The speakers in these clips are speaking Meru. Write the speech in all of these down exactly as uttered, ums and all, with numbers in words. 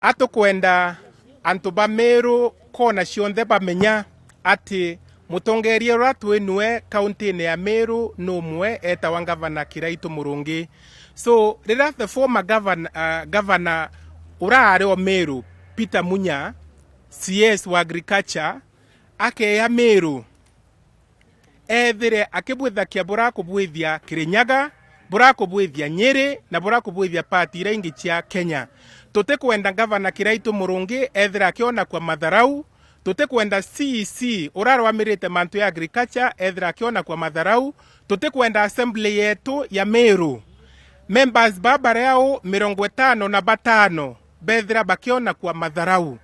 Atukwenda antu ba Meru kona cionthe bamenya ati mutongeria uria twinue kauntine ya Meru ni umwe, etawa Ngavana Kiraitu Murungi. So, riria the former governor, uh, governor uraari o Meru, Peter Munya, C S wa Agriculture, akeya Meru, ethire akibwithakia burakubwithia Kirinyaga, burakubwithia Nyeri, na burakubwithia part iria ingi cia Kenya. Tutikwenda Ngavana Kiraitu Murungi ethire akiona kwa matharau. Tutikwenda C E C urarwamirite mantu ya agriculture ethire akiona kwa matharau. Tutikwenda assembly yetu ya Meru, members ba bariau mirongo itano na batano bethira bakiona kwa matharau.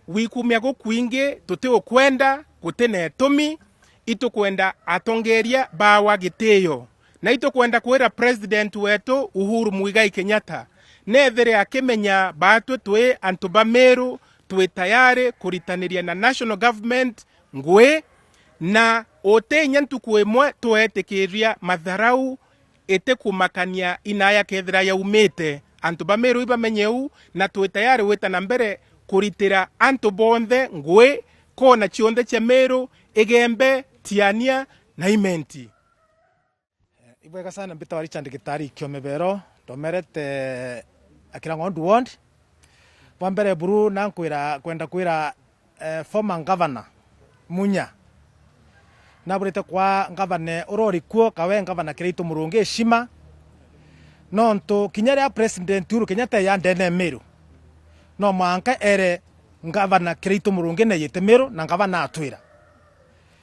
Gwikumia gukwingi tutiukwenda, guti na itumi. Itukwenda atongeria bawa gitio, na itukwenda kwira President wetu Uhuru Muigai Kenyatta nethire akimenya baatwi twi antu ba Meru twi tayari kuritaniria na national government ngui, na uti inya ntuku imwe twetikiria matharau itikumakania inaya kethira yaumite. Antu ba Meru ibamenye uu, na twi tayari gwita na mbere kuritira antu bonthe ngui, kona cionthe cia Meru, Igembe, Tiania na Imenti. Ibwega sana, mbitawa Richard Gitari Kiomebero, ndomerete Akira Ng'ondu Ward. Bwa mbere buru na nkwira, kwenda kwira eh, former governor Munya. Naburite kwa ngavana urori kuo, kawe ngavana Kiraitu Murungi heshima. Nontu kinya ria President Uhuru Kenyatta ya ndene Meru, no mwanka ere ngavana Kiraitu Murungi neyite Meru na ngavana atwira.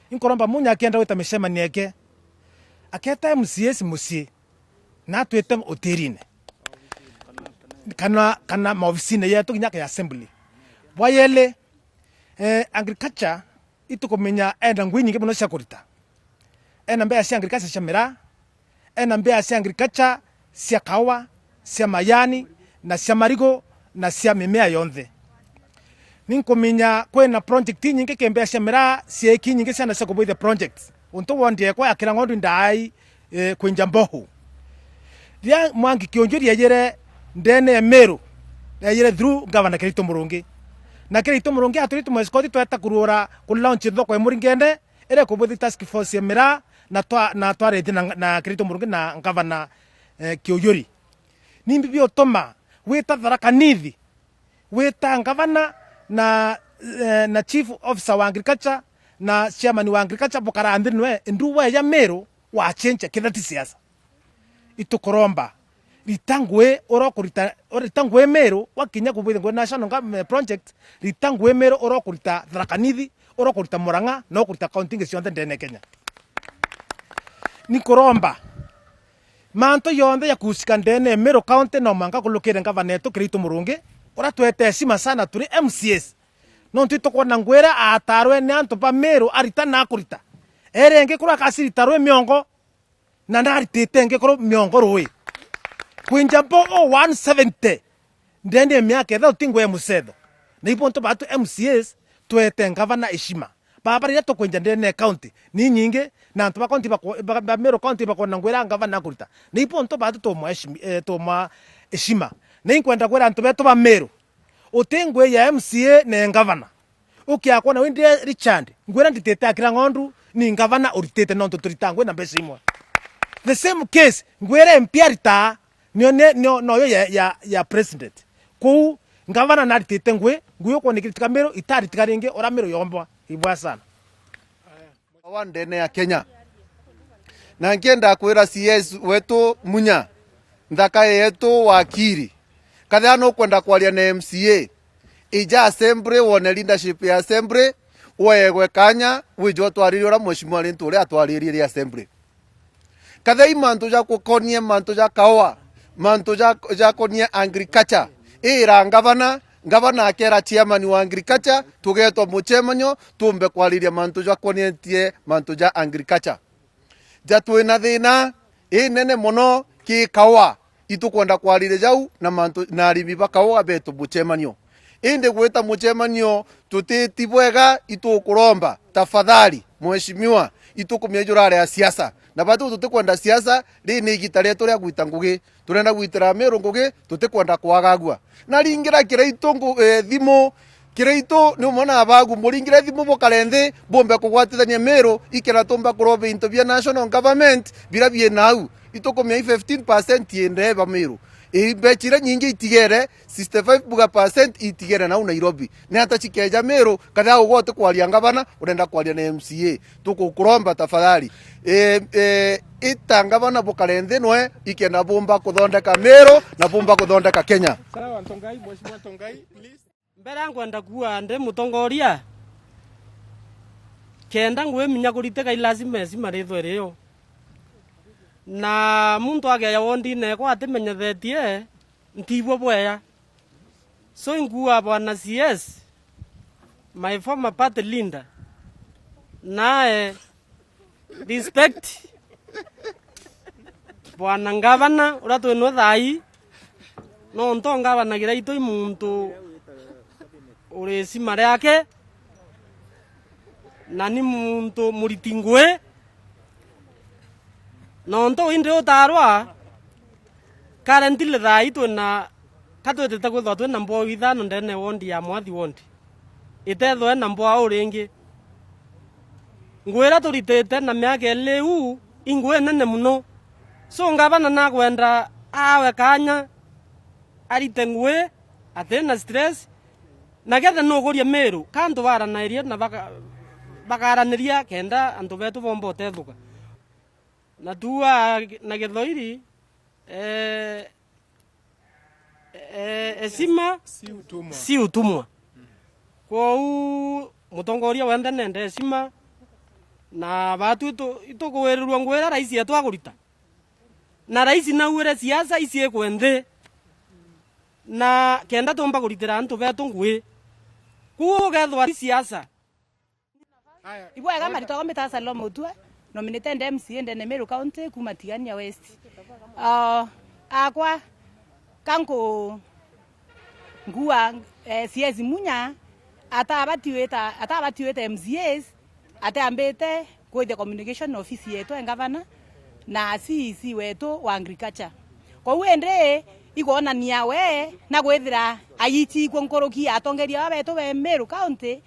Inkuromba Munya akienda gwita micemanio eke, aketa M C As mucii, na atwite utirine, kana, kana maofisine yetu kinya ya assembly. Bwa yeli, eh, agriculture itukumenya ena ngui nyingi mono cia kurita. Ena mbea cia agriculture cia miraa, ena mbea cia agriculture cia kaua, cia majani, na cia marigu, na cia mimea yonthe. Ninkumenya kwina project nyingi ki mbea cia miraa, cieki nyingi ciana cia kubwithia projects. Untu wondi ekwa ya Kira Ng'ondu ndaai, eh, kwinja mbohu. Riria Mwangi Kiunjuri yeyire ndene ya Meru, yeyire through Governor Kiraitu Murungi. Na Kiraitu Murungi atwirite mwescoti tweta kurura ku launch thoko ya Muringene, ere kubwithi task force ya miraa, na twa, na twarite na, na Kiraitu Murungi na Governor, eh, Kiunjuri. Nimbi biutuma wita Tharaka Nithi, wita ngavana na, eh, na chief officer wa agriculture na chairman wa agriculture bukara nthi nwe nduwe ya Meru wa change kithati siasa. Itukuromba, rita ngui urokurita, rita ngui Meru, wakinya kubwithia ngui national government project, rita ngui Meru urokurita Tharaka Nithi, urokurita Murang'a, na ukurita kaunti ingi cionthe ndene Kenya. Nikuromba, mantu yonthe ya kuhusika ndene ya Meru County no mwanka kulukire ngavana etu Kiraitu Murungi, uria twete heshima sana turi M C As. Nontu itukwona ngwira atarwe ni antu ba Meru arita na akurita. Ere ingi kura akacirita rwi miongo, na ndaritite ingi kuru miongo rui. Kwinja bo o one seventy. Ndene ya miaka ithatu ti ngwe ya mucetho. Na ibo ntu batu M C As twete ngavana heshima. Baba, riria tukwinja ndene ya county, ni nyingi, na antu ba county bako-, ba, ba Meru County bakona ngwira ngavana akurita. Na ibo ntu batu tumwa heshima, eh, tumwa heshima. Na inkwenda kwira antu betu ba Meru, uti ngui ya M C A na ngavana. Ukiakwona wi ndi Richard, ngwira nditite Akira Ng'ondu, ni ngavana uritite nontu turita ngui na mbeca imwe. The same case, ngwira M P arita, nio, nio, nio, noyo ya, ya, ya president. Kuu, ngavana naritite ngui, ngui ukwona ikiritika Meru, itaritika ringi, ura Meru yombwa. Ibwa sana. Wa ndene ya Kenya. Na nkienda kwira C S wetu Munya, nthaka yetu wakiri, kathira nukwenda kwaria na M C A, ija assembly wone leadership ya assembly, weegwe kanya wije utwaririe uria mheshimiwa Rintu uria atwaririe ri assembly. Kathei mantu ja gukonie mantu ja kaua, mantu ja, ja konie agriculture. Ira ngavana, ngavana akera chairman wa agriculture, tugetwa mucemanio, tumbe kwariria mantu ja konietie mantu ja agriculture. Ja twina thina inene mono ki kaua. Itukwenda kwariria jau na mantu, na arimi ba kaua betu mucemanio. Indi gwita mucemanio tutiti bwega, itukuromba, tafadhali, mheshimiwa, itukumia jurare ya siasa. Na batu tutikwenda siasa, riri ni igita rietu ria gwita ngugi. Turenda gwitira Meru ngugi, tutikwenda kwagagua. Na ringira Kiraitu ngu-, eh, thimu, Kiraitu ni umwe na abagu, muringire thimu bukare nthi, bumbe kugwatithania Meru, ikenda tumba kuromba into bia national government, bira bie nau. Itukumia i fifteen percent yende ba Meru. I mbecha iria nyingi itigere, sixty-five buga percent itigere nau Nairobi. Ni ata cikeja Meru, kana ugwe utikwaria ngavana, urenda kwaria na M C A? Tukukuromba tafadhali. E, e, ita ngavana bukare nthi nwe, ikenda bumba kuthondeka Meru na bumba kuthondeka Kenya. Sawa, Ntongai, Mheshimiwa Ntongai, please. Mbere nkwenda kuuga ndi mutongoria, kenda ngwiminya kuritika i lazima esima rithwe rio. Na muntu ageja wondine ekwa atimenyethetie, ntiibwo bweya. So inkuuga bwana C S, my former party leader, nae respect bwana ngavana uria twinwe thaai, nontu ngavana Kiraitu i muntu uri isima riake, na ni muntu muriti ngui, nontu indi utaarwa, currently thaai twina, ka twitite kwithwa twina mbwau ithano ndene ya ward ya Mwathi ward, itethwe na mbwau ringi. Ngui iria turitite na miaka iri iu, i ngui nene mono. So ngavana nakwenda awe kanya, arite ngui, atina stress, na kethe nukuria Meru, ka antu baranairie na baka-, bakaraniria kenda antu betu bomba utethuka. Na tuuga na Githoiri, eh, eh, heshima si utumwa. Si utumwa. Kwou mutongoria wenthe nende heshima, na batu itu-, itukuwirirua ngui iria rais etu akurita. Na rais nauire siasa iciikwe nthi, na kenda tumba kuritira antu betu ngui. Kwou ugethwa ti siasa. Ibwega, maritwa jakwa mbitaga Salome Mutua, nominated M C A ndene Meru County kuuma Tigania West. Ah, akwa, kanku ngua, eh, C S Munya, atabati wita, atabati wita M C As, atiambite kwithia communication office yetu e ngavana na C E C wetu wa agriculture. Kwou indi ikwonania we na kwithira ayichikua nkuruki ya atongeria baba betu be Meru County,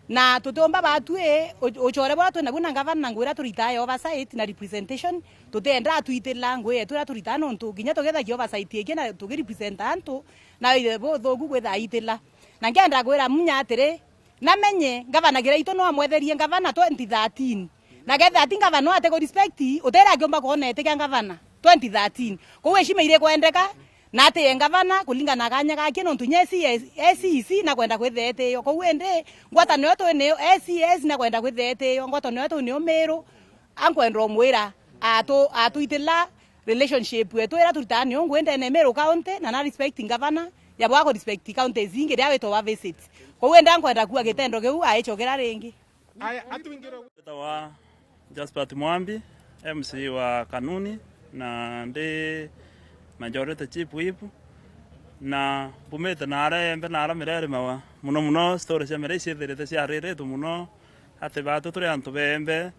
na tutiumba batwi u-, uchore buria twi nabu na ngavana na ngui iria turitaa ya oversight na representation, tutienda atwitila ngui yetu iria turitaa, nontu kinya tugithagia oversight ingi na tugirepresenta antu, na ithe buthuku kwitha aitila. Na nkienda kwira Munya atiri, namenye ngavana Kiraitu no amwetherie ngavana twenty thirteen. Na ketha ati ngavana no ate ku respect, utira akiumba kwona iti kia ngavana twenty thirteen. Kwou heshima iri kwendeka, na ati ye ngavana kuringana na kanya gaki, nontu nya C E C na kwenda kwithia itiyo. Kwou indi, ngwataniro twi niyo, A C S na kwenda kwithia itiyo, ngwataniro twi niyo Miru, ankwenda umwira, atu-, atwitila relationship yetu iria turitaa niyo ngui ndene Miru County, na na respect ngavana, ya bwa ku respect counties ingi riria witwa wa visit. Kwou indi ankwenda kuuga gitendo kiu aicokera ringi. Aya, atwingire. Mbitawa Jaspat Mwambi, M C wa Kanuni, na ndi Majority Chief Whip, na mbumite naara Embe, naara Mireri Mawa. Muno muno story cia miraa iciithirite ciariritwe muno, ati batu turi antu ba Embe,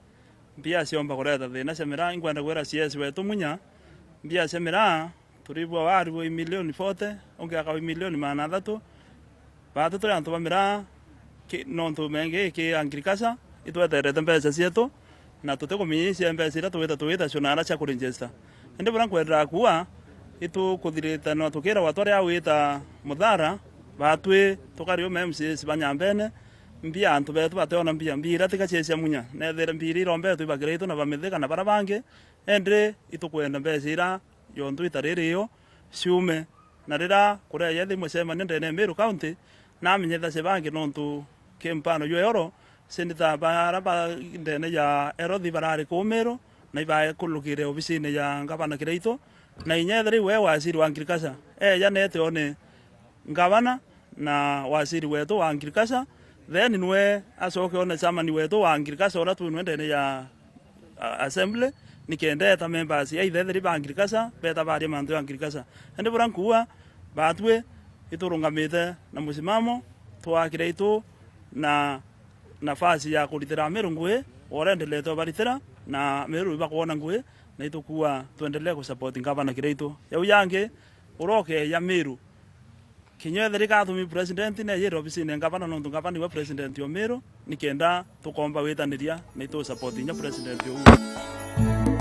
mbia ciomba kureta thina cia miraa. Inkwenda kwira C S wetu Munya, mbia cia miraa, turibua wari bwa milioni forty, ungi akaba milioni magana athatu. Batu turi antu ba miraa, ki-, nontu mengi ki agriculture, itweterete mbeca cietu, na tutikumenya icia mbeca iria tugwita tugita cio naara cia kuregister. Indi buria nkwendaa kuuga, itukuthirite no tukiragwa twari a gwita muthara, batwi tukari uma M C As ba Nyambene, mbia antu betu bateona mbia, mbia iria tiga cia cia Munya, nethire mbia iria irombetwe iba Kiraitu na ba Mithika na baria bangi, indi itukwenda mbeca iria yontu ita riri yo ciume. Na riria kureja thi mucemanio ndene ya Meru County, namenyetha cia bangi nontu ki mpano jwa Ero, seneta bara ba ndene ya Ero thi barari kuu Meru, na ibakulukire obisine ya ngavana Kiraitu, na inya ethira iwe waziri wa agriculture, eja nete one ngavana na waziri wetu wa agriculture, then nwe acoke one chairman wetu wa agriculture uria twinwe ndene ya, a-, assembly, nikenda eta members ya ithetheri ba agriculture, beta baria mantu ya agriculture. Indi buria nkuuga, batwi iturungamite na musimamo, twakire itu na nafasi ya kuritira Amiru ngui, uria endelete ubaritira, na Meru ibakwona ngui, na itukua twendelee ku support ngavana kiraitu. Yau yangi, uroke ya Meru. Kinya ethirika atumi president ne yire obisine ngavana, nontu ngavana iwe president o Meru, nikenda tukomba witaniria na itu support inya president uu.